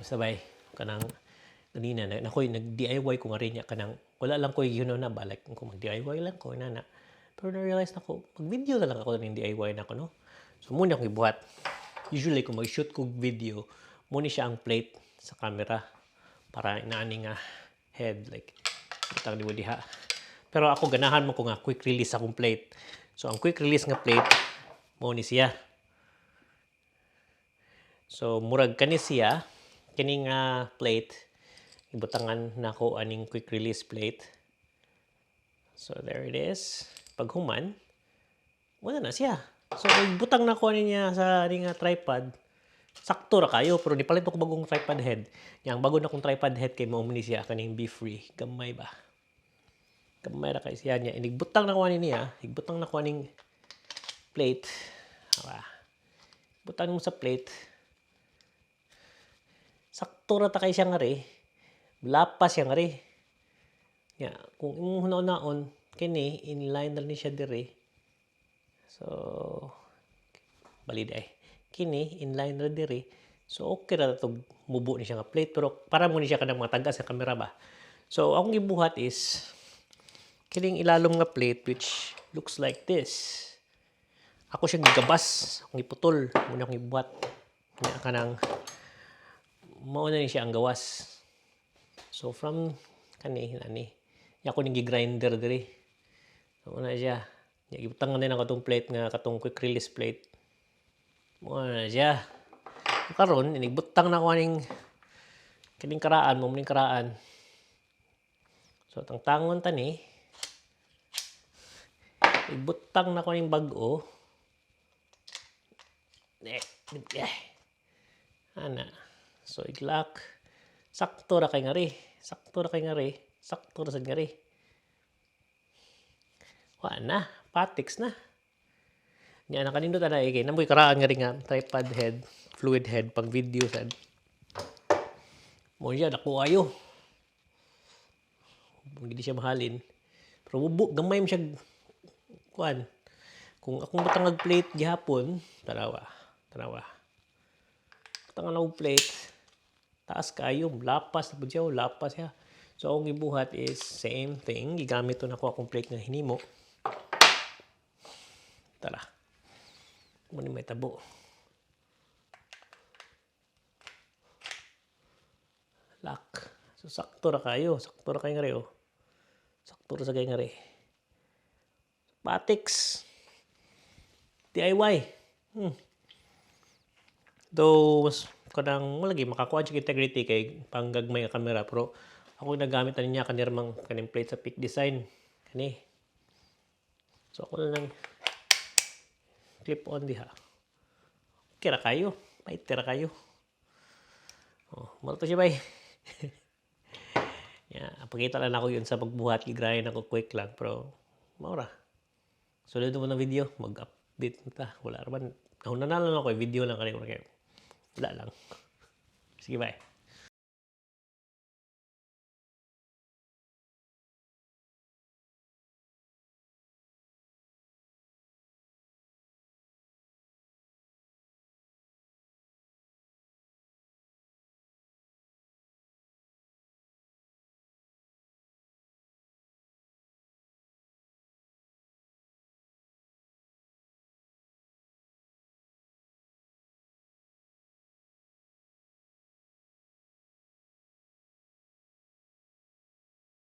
Basta bay, kanang ganina na nakoy nag DIY ko nga rin niya, kanang wala lang ko yun na ba, like kung mag DIY lang ko na na. Pero na-realize nako, mag-video na lang ako ng DIY nako, no. So mao ni akong gibuhat. Usually kung mag-shoot kog video, mao ni siya ang plate sa camera para inaani nga head, like butang di mo diha. Pero ako, ganahan man ko nga quick release akong plate. So ang quick release nga plate mao ni siya. So murag kani siya, kini nga plate, ibutangan nako aning quick release plate. So there it is. Paghuman, wala na siya. So butang nako ani niya sa ani nga tripod. Sakto ra kayo, pero nipalit ko bagong tripod head. Yang bago na kong tripod head kay mao ni siya, kaning Befree. Gamay ba? Gamay ra kay siya niya. Inigbutang nako ani niya, igbutang nako aning plate. Aba. Butang mo sa plate. Sakto ra ta kay siya nga ri. Lapas siya nga ri. Nya, kung imong hunaon kini inline ra ni siya diri. So bali ay. Kini inline ra diri. So okay ra tog mubo ni siya nga plate, pero para mo ni siya kanang mga tagas sa kamera ba. So akong gibuhat is kining ilalom nga plate, which looks like this. Ako siyang gigabas, akong iputol, mao na akong gibuhat. Nya kanang mao na ni siya ang gawas. So from kani ani, nya ako ning gi-grinder diri. So mao na siya. Nya gibutangan din ako atong plate nga katong quick release plate. Mao na siya. Karon inigbutang na ko aning kining karaan, mao ning karaan. So tangtangon ta ni. Ibutang na ko ning bag-o. Eh, eh. Ana. So i-lock. Sakto ra kay ngari. Sakto ra kay ngari. Sakto ra sad ngari. Wa na, patiks na. Nya nakanindot ana eh, kay naa moy karaan nga rin nga tripod head, fluid head pang video sad. Mao siya, dako ayo. Hindi siya mahalin. Pero mubo, gamay mo siya kuan. Kung akong butang plate gihapon, tanawa, tanawa. Butang og plate, taas kayo, lapas na pud siya, oh, lapas siya. So akong gibuhat is same thing, gigamit to nako akong plate nga hinimo. Tara. Mao ni may tabo. Lock. So sakto ra kayo, sakto ra kay ngari oh. Sakto ra sa kay ngari. Patiks. DIY. Though mas kanang malagi makakuha siya integrity kay panggagmay nga kamera, pero ako nagamit ani niya kanirmang kaning plate sa Peak Design kani. So ako na lang clip on diha. Okay ra kayo. Pait ra kayo. Oh, mao to siya, bay. Yeah, pakita lang ako yun sa pagbuhat, gigrayan ako quick lang, pero mao ra. Sunod mo ng video, mag-update na ta. Wala ra man. Nahuna na lang ako, eh, video lang kani, wala lang. Sige, bye.